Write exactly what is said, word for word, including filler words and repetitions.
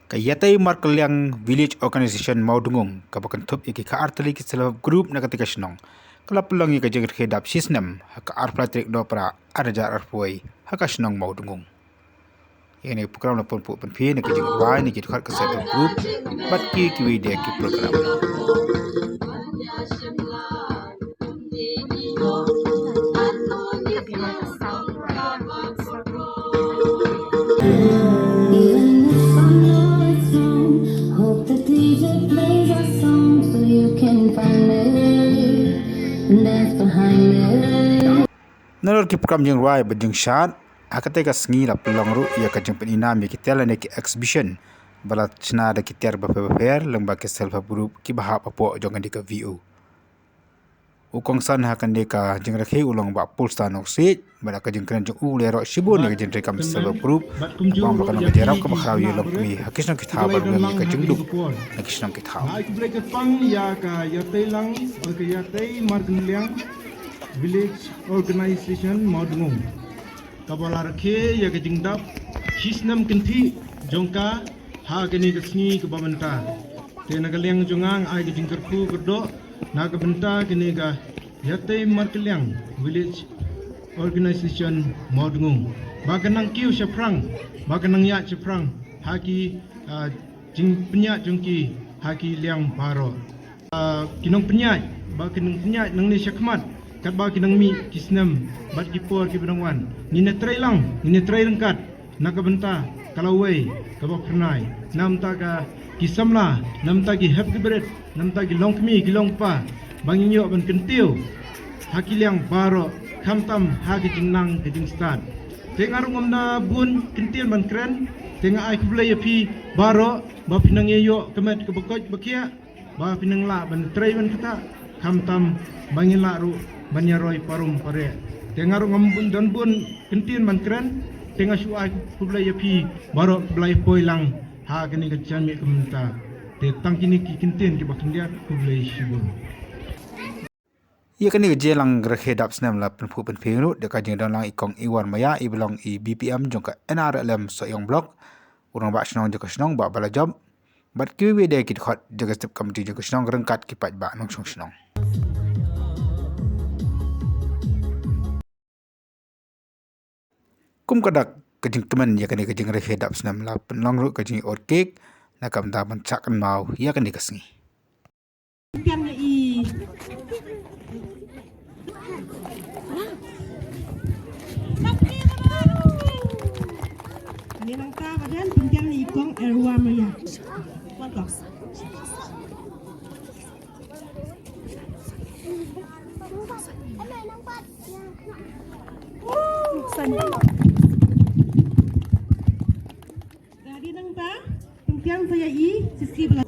Ka Ïatei Markylliang Village Organization Mawdngung, kaba kynthup ïa ki khatar tylli ki self help group na katei ka shnong, ka la pynlong ïa ka jingrakhe dap shisnem ha ka arphew lai tarik Nohprah ar hajar arphew wei ha ka shnong Mawdngung. Ïa kane ka program la pynphuh pynphi na ka jingrwai na ki dkhot ka self help group bad ki kiwei de ki program. Nalor ki program jingrwai bad jingshad, ha katei ka sngi la pynlong ruh ïa ka jingpyninam ïa ki tiar lane ki exhibition ba la shna da ki tiar bapher bapher lyngba ki self help group kiba hap hapoh jong kane ka V O. U kongsan ha kane ka jingrakhe u long Bah Polestar Nongsiej, bad ka jingkren jong u u la ïaroh shibun ïa ka jingtrei kam self help group, kaba ka long ka jingïarap kaba khraw ïa u longkmie ha ki shnong ki thaw bad ruh ïa ka jingduk na ki shnong ki thaw. Ai khublei kyrpang ïa ka Ïatei Lang, ka Ïatei Markylliang Village Organization Mawdngung, kaba la rakhe ïa ka jingdap shisnem kynthih jong ka ha kane ka sngi kaba mynta. Te na ka liang jong nga nga ai ka jingkyrkhu kyrdoh na ka bynta kane ka Ïatei Markylliang Village Organization Mawdngung, ba kan nang kiew shaphrang, ba kan nang ïaid shaphrang ha ki, ah, jingpynïaid jong ki ha ki liang baroh. Ah, ki nongpynïaid, ba ki nongpynïaid nangne shakhmat, katba ki nang mih ki snem bad ki por kiba nang wan, ngin ïa trei lang, ngin ïa trei ryngkat na ka bynta ka lawei kaba phyrnai, na bynta ka ki samla, na bynta ki hep ki barit, na bynta ki longkmie ki longkpa, ba ngin ïoh ban kyntiew ha ki liang baroh, khamtam ha ki jingnang ki jingstad. Te nga ruh ngam da bun kyntien ban kren, te nga ai khublei ïa phi baroh ba phi nang ïa ïoh ka met kaba koit ba khiah, ba phi nang lah ban trei ban ktah, khamtam ba ngin lah ruh ban ïa roi parum pareh. Te nga ruh ngam bun don bun kyntien ban kren, te nga shu ai khublei ïa phi baroh, khublei poi lang ha kane ka janmiet ka mynta. Te tang kine ki kyntien kiba khyndiat, khublei shibun. Ïa kane ka jingïalang rakhe dap snem la pynphuh pynphieng ruh da ka jingdon lang i Kong Iwan Maya, iba long i B P M jong ka N R L M Sohiong Block, u rangbah shnong jong ka shnong Bah Balajop, bad kiwei de ki dkhot jong ka step committee jong ka shnong ryngkat ki paidbah nongshong shnong. Kum ka dak ka jingkmen ïa kane ka jingrakhe dap snem la pynlong ruh ka jingïoh cake na ka bynta ban shah kynmaw ïa kane ka sngi. Ni nangta ba jan pynjang ni i Kong Erwa Maya. Welcome. Ka dei nangta pynjang sa ïa i shisha ba la